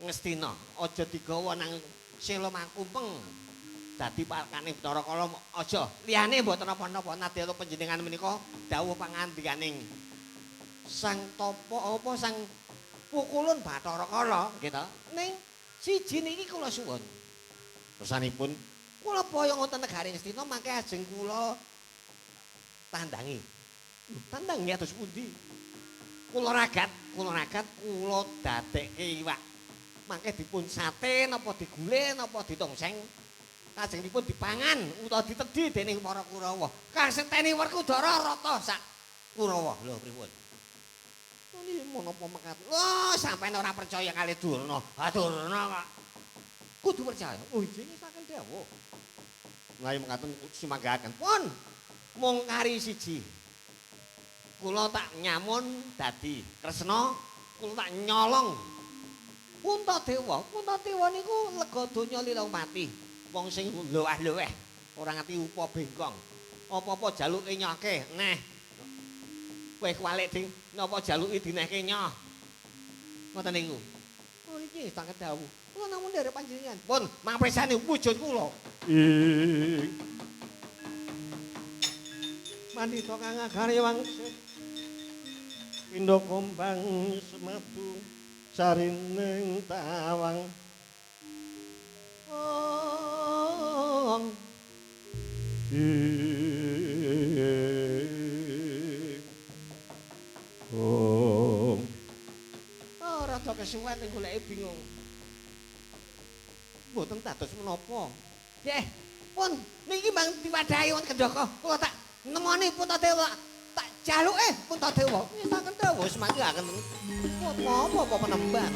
Ngastina, aja digawa nang Sela Mangkumpeng. Dadi pakane Bathara Kala aja. Liyane mboten napa-napa nadya panjenengan menika dawuh pangandikaning Sang Tapa apa Sang Pukulun Bathara Kala nggih ta. Ning siji niki kula suwun. Tersanipun kula boyong wonten negari Ngastina mangke ajeng kula tandangi. Tandangi atus pundi? Kula ragat, kula dadekke iwak. Mangke dipun sate napa digule napa ditongseng. Kajengipun dipangan utawa ditedhi dening para Kurawa. Kaseteni Werkudara rata sak Kurawa. Lho pripun? Niki menapa mekaten? Lho sampeyan ora percaya kali Durna. Ha Durna kok kudu percaya. Oh inggih saken dawuh. Menawi mekaten sumanggaken. Pun mung kari siji. Kula tak nyamun dadi Kresna, kula tak nyolong Puntadewa. Puntadewa niku lega donya lila mati. Wong sing luweh-luweh ora ngerti upa bengkong. Apa-apa jaluke nyoke, neh. Kowe kuwalik ding, napa jaluki dinehke nyoh. Ngoten niku. Oh iki tak dawuh. Kula namung nderek panjenengan. Pun mapesane wujud kula. Ing Mandita kang agare wangsit. Pindha kumbang semadu sarining tawang. Ong. Ong. Oh, rada kesuwen goleke bingung. Mboten dados menapa. Nggih, pun niki mang diwadahi wonten Kendaka. Kula tak nemoni Puntadewa, tak jaluke Puntadewa. Wis tak kendhawa wis manggaken. Apa-apa penembang.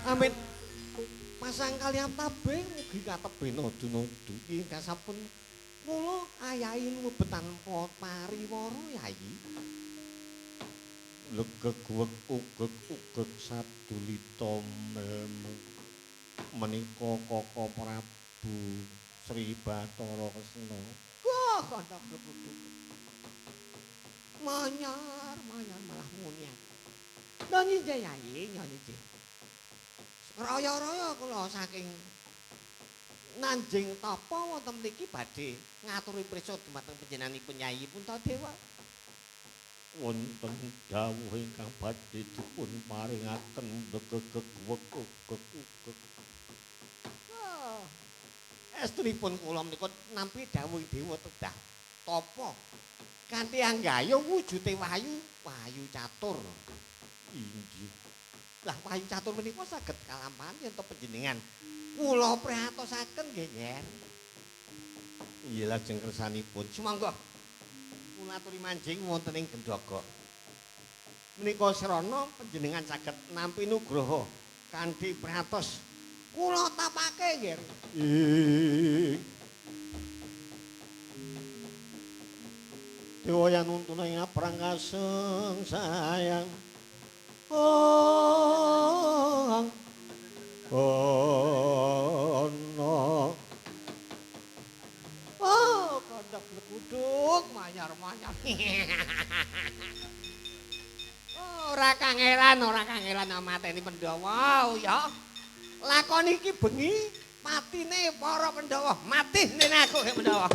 Amit pasang kalian tabing mugi katebena dunudu ingkang sampun kula ayahi mlebet tanpa pariwara yai. Legeg wek ugeg ugeg sadulita melmu menika Kaka Prabu Sri Bathara Kresna. Wah, kanca glebuduk. Manyar, manyar malah muni aku. Nyanyi yai, nyanyi. Raya-raya kula saking Nanjing Tapa wonten mriki badhe ngaturi prisa dumateng panjenenganipun Yai Puntadewa. Wonten dawuh ingkang badhe dipun paringaken begegeg wek ugeg ugeg. Oh. Estunipun kula menika nampi dawuh dewa tedah tapa kanthi anggaya wujude wahyu, wahyu catur. Inggih. Lah wahyu catur menika saged kalampahan yen to panjenengan kula prihatosaken nggih, Nger. Iya lajeng kersanipun. Sumangga kula aturi manjing wonten ing Gendhoga. Menika srana panjenengan saged nampi nugraha kanthi prihatos kula tapake, Nger. Dewa yanuntuna ing aprang kaseng sayang. Oh, oh, no. Oh, kondok blekuduk manyar-manyar. Ora kangelan mateni Pandhawa ya. Lakon iki bengi patine para Pandhawa, mati nene aku Pandhawa.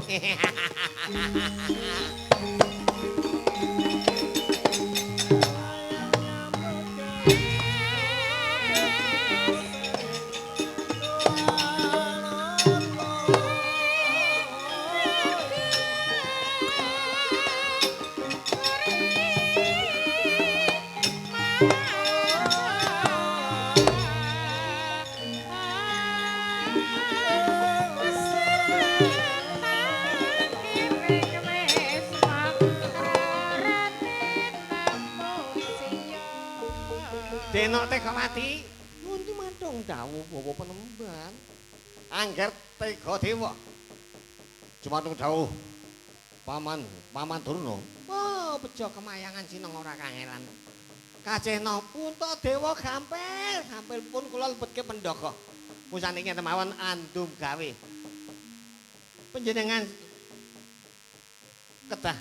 Denok tega mati, ngunti mantung dawuh bawa penemban. Angger tega dewa. Jumantung dawuh Paman, Paman Durna. Oh, bejo kemayangan sineng ora kangelan. Kacehna Puntadewa gampil, gampil pun kula lebetke pendhaga. Pusaniki ngeten mawon andum gawe. Panjenengan kedah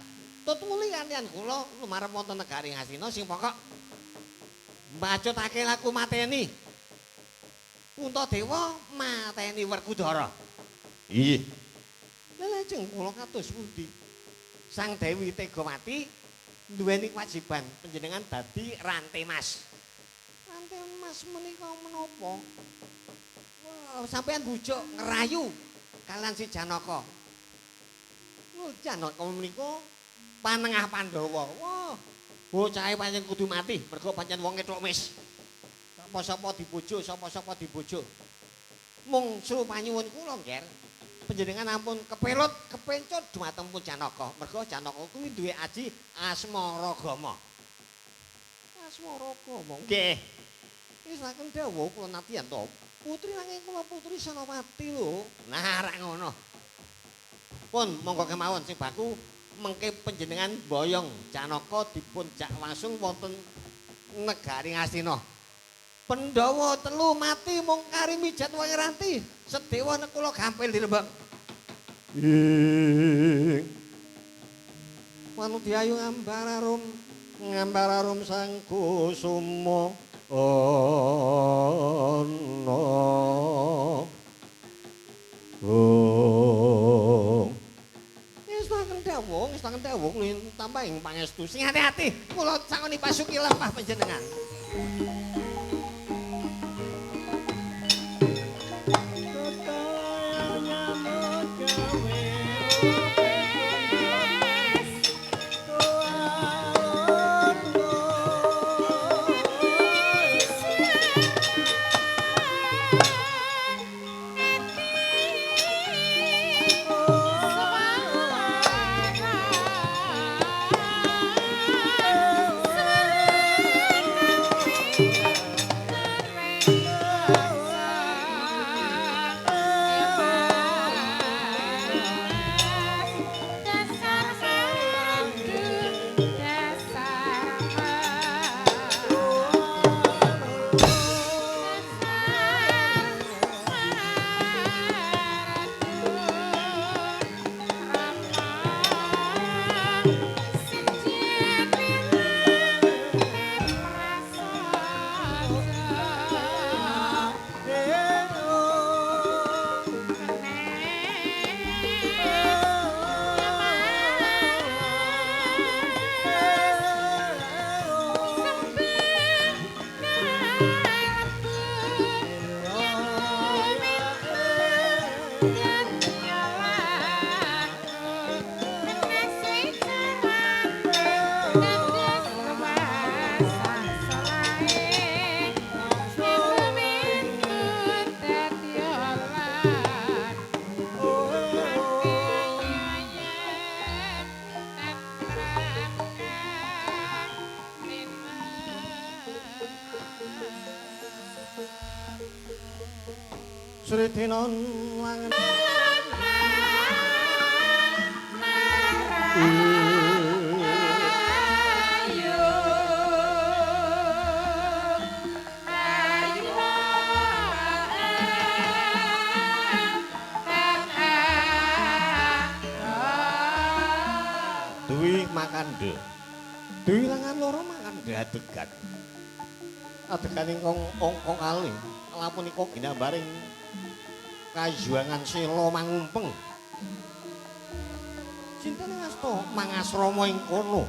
tutuli kalian kula lumarep wonten negari Ngastina sing pokok mbacutake laku mateni Puntadewa mateni Werkudara. Iya. Lha lajeng kula kados pundi? Sang Dewi Tegawati nduweni kewajiban panjenengan dadi rante mas. Rante mas menika menapa? Wah, sampean bujuk ngerayu kalian si Janaka. Lho Janaka menika panengah Pandhawa. Wah, bocahe pancen kudu mati mergo pancen wong ethok mis. Sapa-sapa dibujuk, sapa-sapa dibujuk. Mung sru panyuwun kula, Ngger. Panjenengan ampun kepelut, kepencut dumateng pun Janaka. Mergo Janaka kuwi duwe aji Asmaragama. Asmaragama. Nggih. Wis laken dawuh kula natiyan to. Putri nanging kula putri Senopati lho. Nah, rak ngono. Pun monggo kemawon sing baku mengke panjenengan boyong Janaka dipun jak langsung wonten negari Ngastina. Pandhawa telu mati mung kari mijat wong ranti. Sedewa nekula gampil dirembak. Manut ayu ngambararum, ngambararum sang kusuma ana. Oh. Wis tangen dawuh, wis tangen dawuh tambahing pangestu. Sing hati-hati, kula sangoni pasuki lampah panjenengan. Sritinon langen Dwi makandhe. Dwi lengan loro makandhe adegan. Adegan ingkang angka kalih lapunika ginambaring kayuwangan sela mangumpeng. Cintane ngasta mangasrama ing kono.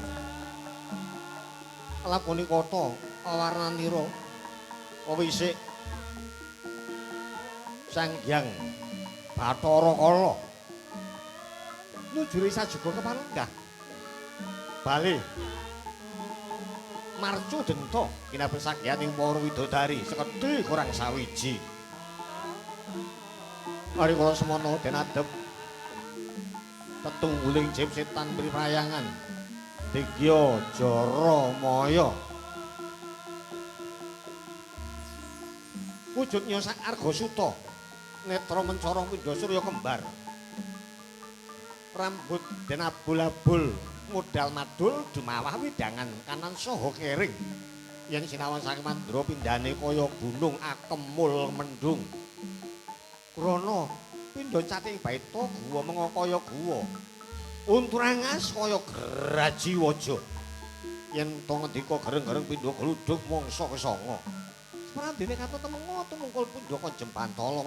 Lapunika ta warnanira wisik Sang Hyang Bathara Kala nujuri sajuga kepalenggah. Bali marcu denta kinabet sagyaning para widodari sekedhi kurang sawiji. Rikala semana den adep tetungguling jim setan priprayangan Digya Jara Maya wujudnya sak Argasuta netra mencara pindha surya kembar rambut den abul-abul modal madul dumawah widangan kanan saha kering yen sinawon saking mandra pindhane kaya gunung akemul mendung krana pindha cating baita guwa menga kaya guwa unturangas kaya graji waja yen to ngendika gereng-gereng pindha gluduk mangsa kesanga seprandene katut temenga tumungkul pindha kanjem pantala.